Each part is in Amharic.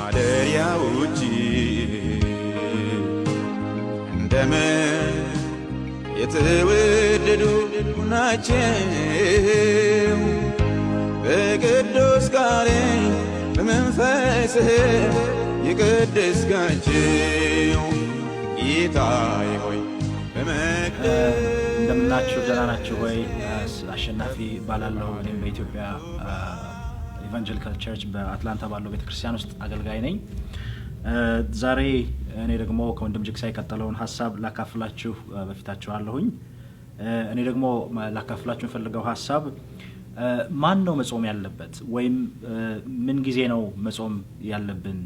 ከማደሪያው ውጭ እንደምን የተወደዱ ናቸው። በቅዱስ ቃል በመንፈስህ የቀደስካቸው ጌታዬ ሆይ በመቅደስ። እንደምናችሁ፣ ደህና ናችሁ ወይ? አሸናፊ እባላለሁ። እኔም በኢትዮጵያ Evangelical Church በአትላንታ ባለው ቤተክርስቲያን ውስጥ አገልጋይ ነኝ። ዛሬ እኔ ደግሞ ከወንድም ጅግሳ የቀጠለውን ሀሳብ ላካፍላችሁ በፊታችሁ አለሁኝ። እኔ ደግሞ ላካፍላችሁ የምፈልገው ሀሳብ ማን ነው መጾም ያለበት ወይም ምን ጊዜ ነው መጾም ያለብን፣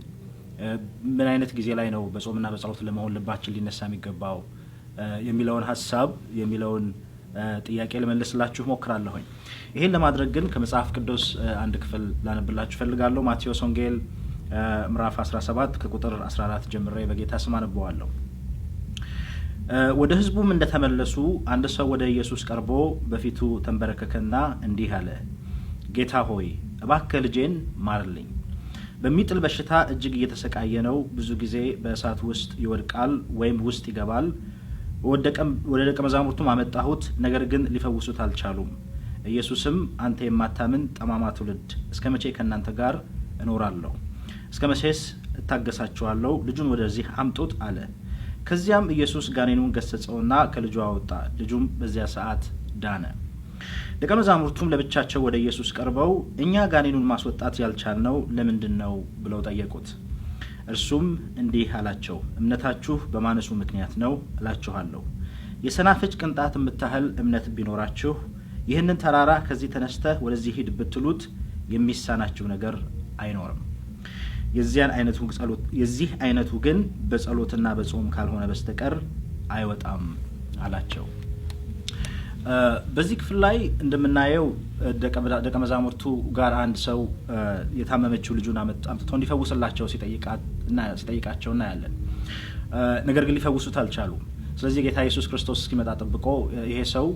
ምን አይነት ጊዜ ላይ ነው በጾምና በጸሎት ለመሆን ልባችን ሊነሳ የሚገባው የሚለውን ሀሳብ፣ የሚለውን ጥያቄ ልመልስላችሁ ሞክራለሁኝ። ይህን ለማድረግ ግን ከመጽሐፍ ቅዱስ አንድ ክፍል ላነብላችሁ ፈልጋለሁ። ማቴዎስ ወንጌል ምዕራፍ 17 ከቁጥር 14 ጀምሬ በጌታ ስም አነበዋለሁ። ወደ ሕዝቡም እንደተመለሱ አንድ ሰው ወደ ኢየሱስ ቀርቦ በፊቱ ተንበረከከና እንዲህ አለ፣ "ጌታ ሆይ፣ እባክህ ልጄን ማርልኝ። በሚጥል በሽታ እጅግ እየተሰቃየ ነው። ብዙ ጊዜ በእሳት ውስጥ ይወድቃል ወይም ውስጥ ይገባል። ወደ ደቀ መዛሙርቱም አመጣሁት፣ ነገር ግን ሊፈውሱት አልቻሉም።" ኢየሱስም "አንተ የማታምን ጠማማ ትውልድ፣ እስከ መቼ ከእናንተ ጋር እኖራለሁ? እስከ መቼስ እታገሳችኋለሁ? ልጁን ወደዚህ አምጡት" አለ። ከዚያም ኢየሱስ ጋኔኑን ገሰጸውና ከልጁ አወጣ። ልጁም በዚያ ሰዓት ዳነ። ደቀ መዛሙርቱም ለብቻቸው ወደ ኢየሱስ ቀርበው "እኛ ጋኔኑን ማስወጣት ያልቻልነው ለምንድን ነው?" ብለው ጠየቁት። እርሱም እንዲህ አላቸው፣ "እምነታችሁ በማነሱ ምክንያት ነው። እላችኋለሁ፣ የሰናፍጭ ቅንጣት የምታህል እምነት ቢኖራችሁ ይህንን ተራራ 'ከዚህ ተነስተህ ወደዚህ ሂድ' ብትሉት የሚሳናችሁ ነገር አይኖርም። የዚህ አይነቱ ግን በጸሎትና በጾም ካልሆነ በስተቀር አይወጣም" አላቸው። በዚህ ክፍል ላይ እንደምናየው ደቀ መዛሙርቱ ጋር አንድ ሰው የታመመችው ልጁን አምጥቶ እንዲፈውስላቸው ሲጠይቃቸው እናያለን። ነገር ግን ሊፈውሱት አልቻሉም። ስለዚህ ጌታ ኢየሱስ ክርስቶስ እስኪመጣ ጠብቆ ይሄ ሰው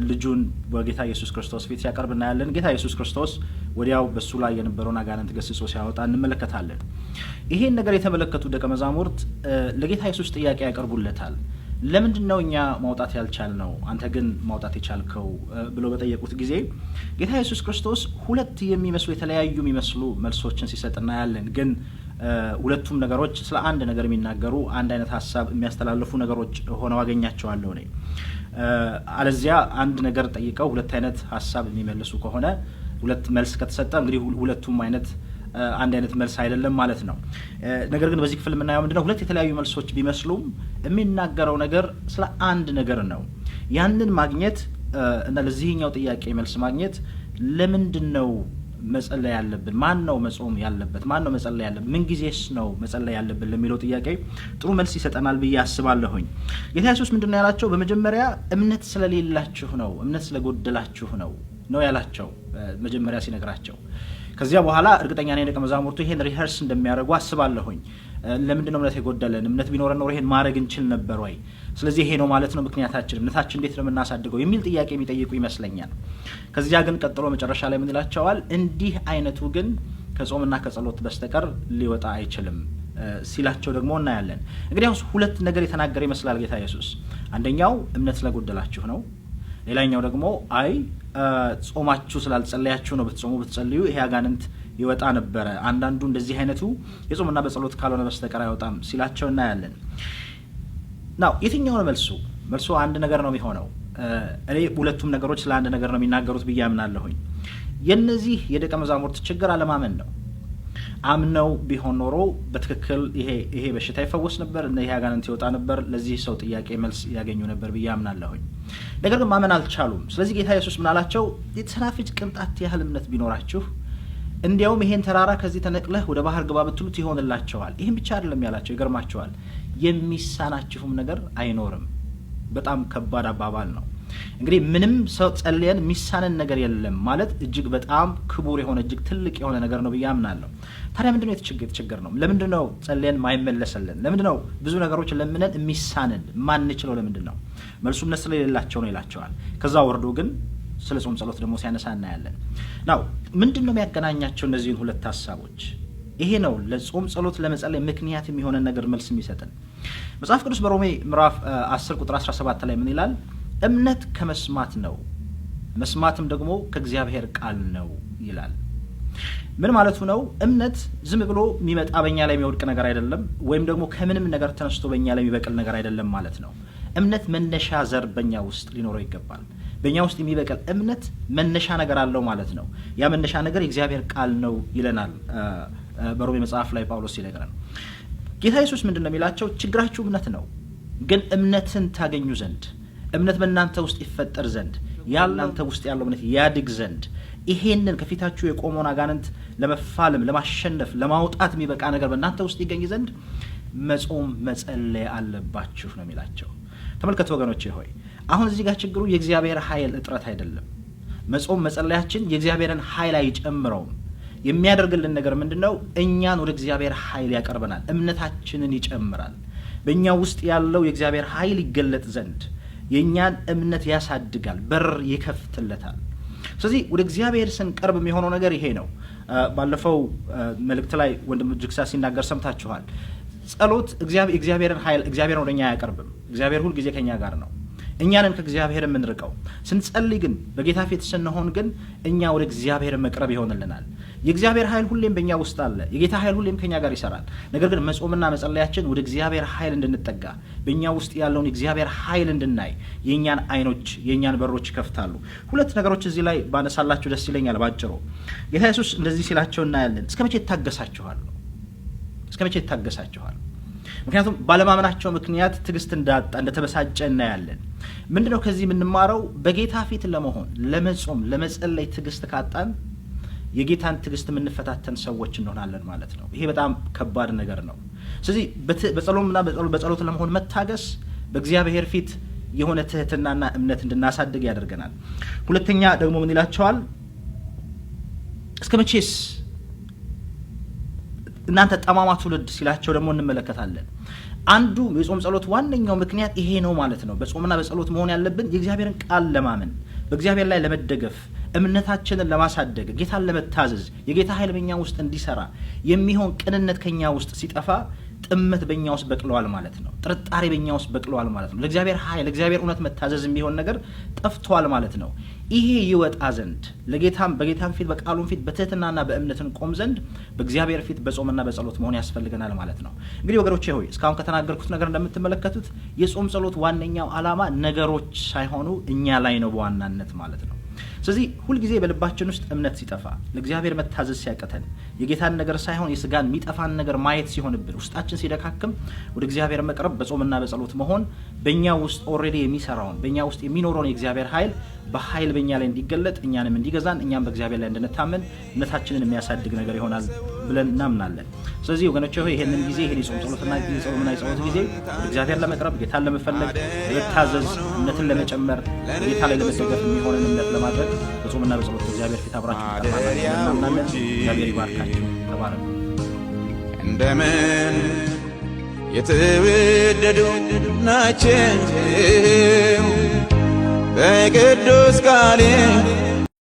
ልጁን በጌታ ኢየሱስ ክርስቶስ ፊት ሲያቀርብ እናያለን። ጌታ ኢየሱስ ክርስቶስ ወዲያው በሱ ላይ የነበረውን አጋንንት ገስጾ ሲያወጣ እንመለከታለን። ይሄን ነገር የተመለከቱ ደቀ መዛሙርት ለጌታ ኢየሱስ ጥያቄ ያቀርቡለታል። "ለምንድን ነው እኛ ማውጣት ያልቻልነው፣ አንተ ግን ማውጣት የቻልከው?" ብለው በጠየቁት ጊዜ ጌታ ኢየሱስ ክርስቶስ ሁለት የሚመስሉ፣ የተለያዩ የሚመስሉ መልሶችን ሲሰጥ እናያለን። ግን ሁለቱም ነገሮች ስለ አንድ ነገር የሚናገሩ፣ አንድ አይነት ሀሳብ የሚያስተላልፉ ነገሮች ሆነው አገኛቸዋለሁ እኔ። አለዚያ አንድ ነገር ጠይቀው ሁለት አይነት ሀሳብ የሚመልሱ ከሆነ፣ ሁለት መልስ ከተሰጠ እንግዲህ ሁለቱም አይነት አንድ አይነት መልስ አይደለም ማለት ነው። ነገር ግን በዚህ ክፍል የምናየው ምንድነው? ሁለት የተለያዩ መልሶች ቢመስሉም የሚናገረው ነገር ስለ አንድ ነገር ነው። ያንን ማግኘት እና ለዚህኛው ጥያቄ መልስ ማግኘት ለምንድን ነው መጸለይ ያለብን? ማን ነው መጾም ያለበት? ማን ነው መጸለይ ያለብን? ምን ጊዜስ ነው መጸለይ ያለብን ለሚለው ጥያቄ ጥሩ መልስ ይሰጠናል ብዬ አስባለሁኝ። ጌታ ኢየሱስ ምንድን ነው ያላቸው? በመጀመሪያ እምነት ስለሌላችሁ ነው፣ እምነት ስለጎደላችሁ ነው ነው ያላቸው መጀመሪያ ሲነግራቸው። ከዚያ በኋላ እርግጠኛ ነኝ ደቀ መዛሙርቱ ይሄን rehearse እንደሚያደርጉ አስባለሁኝ። ለምንድን ነው እምነት የጎደለን? እምነት ቢኖረን ኖሮ ይሄን ማድረግ እንችል ነበር ወይ? ስለዚህ ይሄ ነው ማለት ነው ምክንያታችን፣ እምነታችን እንዴት ነው የምናሳድገው የሚል ጥያቄ የሚጠይቁ ይመስለኛል። ከዚያ ግን ቀጥሎ መጨረሻ ላይ ምን ይላቸዋል? እንዲህ አይነቱ ግን ከጾምና ከጸሎት በስተቀር ሊወጣ አይችልም ሲላቸው ደግሞ እናያለን። እንግዲህ አሁን ሁለት ነገር የተናገረ ይመስላል ጌታ ኢየሱስ። አንደኛው እምነት ስለጎደላችሁ ነው። ሌላኛው ደግሞ አይ፣ ጾማችሁ ስላልጸለያችሁ ነው፣ ብትጾሙ ብትጸልዩ ይሄ አጋንንት ይወጣ ነበረ። አንዳንዱ እንደዚህ አይነቱ የጾምና በጸሎት ካልሆነ በስተቀር አይወጣም ሲላቸው እናያለን። Now የትኛው ነው መልሱ? መልሱ አንድ ነገር ነው የሚሆነው። እኔ ሁለቱም ነገሮች ስለ አንድ ነገር ነው የሚናገሩት ብዬ አምናለሁኝ። የነዚህ የደቀ መዛሙርት ችግር አለማመን ነው። አምነው ቢሆን ኖሮ በትክክል ይሄ በሽታ ይፈወስ ነበር፣ ይሄ አጋንንት ይወጣ ነበር፣ ለዚህ ሰው ጥያቄ መልስ ያገኙ ነበር ብዬ አምናለሁኝ። ነገር ግን ማመን አልቻሉም። ስለዚህ ጌታ ኢየሱስ ምን አላቸው? የሰናፍጭ ቅንጣት ያህል እምነት ቢኖራችሁ እንዲያውም ይሄን ተራራ 'ከዚህ ተነቅለህ ወደ ባህር ግባ' ብትሉት ይሆንላችኋል። ይህም ብቻ አይደለም ያላቸው፣ ይገርማችኋል፣ የሚሳናችሁም ነገር አይኖርም። በጣም ከባድ አባባል ነው። እንግዲህ ምንም ሰው ጸልየን የሚሳነን ነገር የለም ማለት እጅግ በጣም ክቡር የሆነ፣ እጅግ ትልቅ የሆነ ነገር ነው ብዬ አምናለሁ። ታዲያ ምንድነው የተቸገርነው? ለምንድን ነው ጸልየን ማይመለስልን? ለምንድን ነው ብዙ ነገሮች ለምነን የሚሳንን፣ ማንችለው ለምንድን ነው? መልሱ እምነት ስለሌላቸው ነው ይላቸዋል። ከዛ ወርዶ ግን ስለ ጾም ጸሎት ደግሞ ሲያነሳ እናያለን። Now ምንድን ነው የሚያገናኛቸው እነዚህን ሁለት ሀሳቦች? ይሄ ነው ለጾም ጸሎት ለመጸለይ ምክንያት የሚሆነን ነገር መልስ የሚሰጥን። መጽሐፍ ቅዱስ በሮሜ ምዕራፍ 10 ቁጥር 17 ላይ ምን ይላል? እምነት ከመስማት ነው፣ መስማትም ደግሞ ከእግዚአብሔር ቃል ነው ይላል። ምን ማለቱ ነው? እምነት ዝም ብሎ የሚመጣ በእኛ ላይ የሚወድቅ ነገር አይደለም፣ ወይም ደግሞ ከምንም ነገር ተነስቶ በእኛ ላይ የሚበቅል ነገር አይደለም ማለት ነው። እምነት መነሻ ዘር በእኛ ውስጥ ሊኖረው ይገባል። በእኛ ውስጥ የሚበቅል እምነት መነሻ ነገር አለው ማለት ነው። ያ መነሻ ነገር የእግዚአብሔር ቃል ነው ይለናል በሮሜ መጽሐፍ ላይ ጳውሎስ ሲነግረን። ጌታ ኢየሱስ ምንድን ነው የሚላቸው? ችግራችሁ እምነት ነው፣ ግን እምነትን ታገኙ ዘንድ፣ እምነት በእናንተ ውስጥ ይፈጠር ዘንድ፣ ያናንተ ውስጥ ያለው እምነት ያድግ ዘንድ፣ ይሄንን ከፊታችሁ የቆመውን አጋንንት ለመፋለም፣ ለማሸነፍ፣ ለማውጣት የሚበቃ ነገር በእናንተ ውስጥ ይገኝ ዘንድ መጾም መጸለይ አለባችሁ ነው የሚላቸው። ተመልከቱ ወገኖቼ ሆይ፣ አሁን እዚህ ጋር ችግሩ የእግዚአብሔር ኃይል እጥረት አይደለም። መጾም መጸለያችን የእግዚአብሔርን ኃይል አይጨምረውም። የሚያደርግልን ነገር ምንድን ነው? እኛን ወደ እግዚአብሔር ኃይል ያቀርበናል። እምነታችንን ይጨምራል። በእኛ ውስጥ ያለው የእግዚአብሔር ኃይል ይገለጥ ዘንድ የእኛን እምነት ያሳድጋል፣ በር ይከፍትለታል። ስለዚህ ወደ እግዚአብሔር ስንቀርብ የሚሆነው ነገር ይሄ ነው። ባለፈው መልእክት ላይ ወንድም ጅግሳ ሲናገር ሰምታችኋል። ጸሎት እግዚአብሔርን ኃይል እግዚአብሔርን ወደ እኛ አያቀርብም። እግዚአብሔር ሁል ጊዜ ከኛ ጋር ነው። እኛንን ከእግዚአብሔር የምንርቀው። ስንጸልይ ግን፣ በጌታ ፊት ስንሆን ግን እኛ ወደ እግዚአብሔር መቅረብ ይሆንልናል። የእግዚአብሔር ኃይል ሁሌም በእኛ ውስጥ አለ። የጌታ ኃይል ሁሌም ከኛ ጋር ይሰራል። ነገር ግን መጾምና መጸለያችን ወደ እግዚአብሔር ኃይል እንድንጠጋ፣ በእኛ ውስጥ ያለውን የእግዚአብሔር ኃይል እንድናይ የእኛን አይኖች የእኛን በሮች ይከፍታሉ። ሁለት ነገሮች እዚህ ላይ ባነሳላችሁ ደስ ይለኛል። ባጭሩ ጌታ ኢየሱስ እንደዚህ ሲላቸው እናያለን። እስከ መቼ እታገሳችኋለሁ? እስከ መቼ እታገሳችኋለሁ? ምክንያቱም ባለማመናቸው ምክንያት ትዕግስት እንዳጣ፣ እንደተበሳጨ እናያለን። ምንድነው ከዚህ የምንማረው? በጌታ ፊት ለመሆን፣ ለመጾም፣ ለመጸለይ ትዕግስት ካጣን የጌታን ትዕግስት የምንፈታተን ሰዎች እንሆናለን ማለት ነው። ይሄ በጣም ከባድ ነገር ነው። ስለዚህ በጸሎምና በጸሎት ለመሆን መታገስ በእግዚአብሔር ፊት የሆነ ትህትናና እምነት እንድናሳድግ ያደርገናል። ሁለተኛ ደግሞ ምን ይላቸዋል? እስከ መቼስ እናንተ ጠማማ ትውልድ ሲላቸው ደግሞ እንመለከታለን። አንዱ የጾም ጸሎት ዋነኛው ምክንያት ይሄ ነው ማለት ነው። በጾምና በጸሎት መሆን ያለብን የእግዚአብሔርን ቃል ለማመን፣ በእግዚአብሔር ላይ ለመደገፍ፣ እምነታችንን ለማሳደግ፣ ጌታን ለመታዘዝ፣ የጌታ ኃይል በእኛ ውስጥ እንዲሰራ የሚሆን ቅንነት ከኛ ውስጥ ሲጠፋ ጥመት በእኛ ውስጥ በቅለዋል ማለት ነው። ጥርጣሬ በእኛ ውስጥ በቅለዋል ማለት ነው። ለእግዚአብሔር ኃይል፣ ለእግዚአብሔር እውነት መታዘዝ የሚሆን ነገር ጠፍቷል ማለት ነው። ይሄ ይወጣ ዘንድ ለጌታም በጌታም ፊት በቃሉም ፊት በትህትናና በእምነት እንቆም ዘንድ በእግዚአብሔር ፊት በጾምና በጸሎት መሆን ያስፈልገናል ማለት ነው። እንግዲህ ወገኖቼ ሆይ፣ እስካሁን ከተናገርኩት ነገር እንደምትመለከቱት የጾም ጸሎት ዋነኛው ዓላማ ነገሮች ሳይሆኑ እኛ ላይ ነው በዋናነት ማለት ነው። ስለዚህ ሁልጊዜ በልባችን ውስጥ እምነት ሲጠፋ፣ ለእግዚአብሔር መታዘዝ ሲያቅተን፣ የጌታን ነገር ሳይሆን የስጋን የሚጠፋን ነገር ማየት ሲሆንብን፣ ውስጣችን ሲደካክም ወደ እግዚአብሔር መቅረብ፣ በጾምና በጸሎት መሆን በእኛ ውስጥ already የሚሰራውን፣ በእኛ ውስጥ የሚኖረውን የእግዚአብሔር ኃይል በኃይል በእኛ ላይ እንዲገለጥ፣ እኛንም እንዲገዛን፣ እኛም በእግዚአብሔር ላይ እንድንታመን እምነታችንን የሚያሳድግ ነገር ይሆናል ብለን እናምናለን። ስለዚህ ወገኖቼ ሆይ፣ ይሄንን ጊዜ፣ ይሄን የጾም ጸሎትና የጾምና የጸሎት ጊዜ ወደ እግዚአብሔር ለመቅረብ፣ ጌታን ለመፈለግ፣ ለመታዘዝ፣ እምነትን ለመጨመር፣ ጌታ ላይ ለመደገፍ የሚሆንን እምነት ለማድረግ በጾምና በጸሎት እግዚአብሔር ፊት አብራችሁ ትቀርባላችሁ ብለን እናምናለን። እግዚአብሔር ይባርካችሁ። ተባረኩ። እንደምን የተወደዱ ናቸው በቅዱስ ቃል።